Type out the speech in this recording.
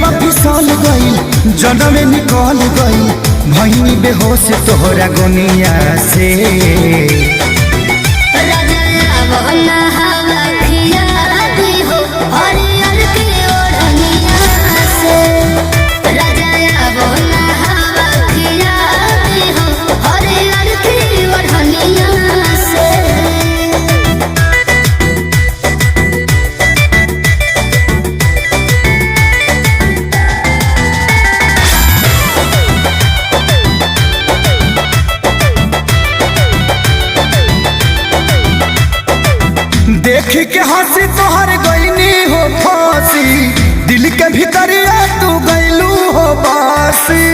गोड़वा फिसल गईल, जनमे निकल गईल, भईनी बेहोश तोहरा गोनिया से। राजा बहना हवा खिया दी हो हरियर के ओढ़निया से। राजा बहना हवा खिया दी हो हरियर के ओढ़निया से। देख के हंसी तोहर गईनी हो फांसी, दिल के भीतरिया तू गईलू हो बासी।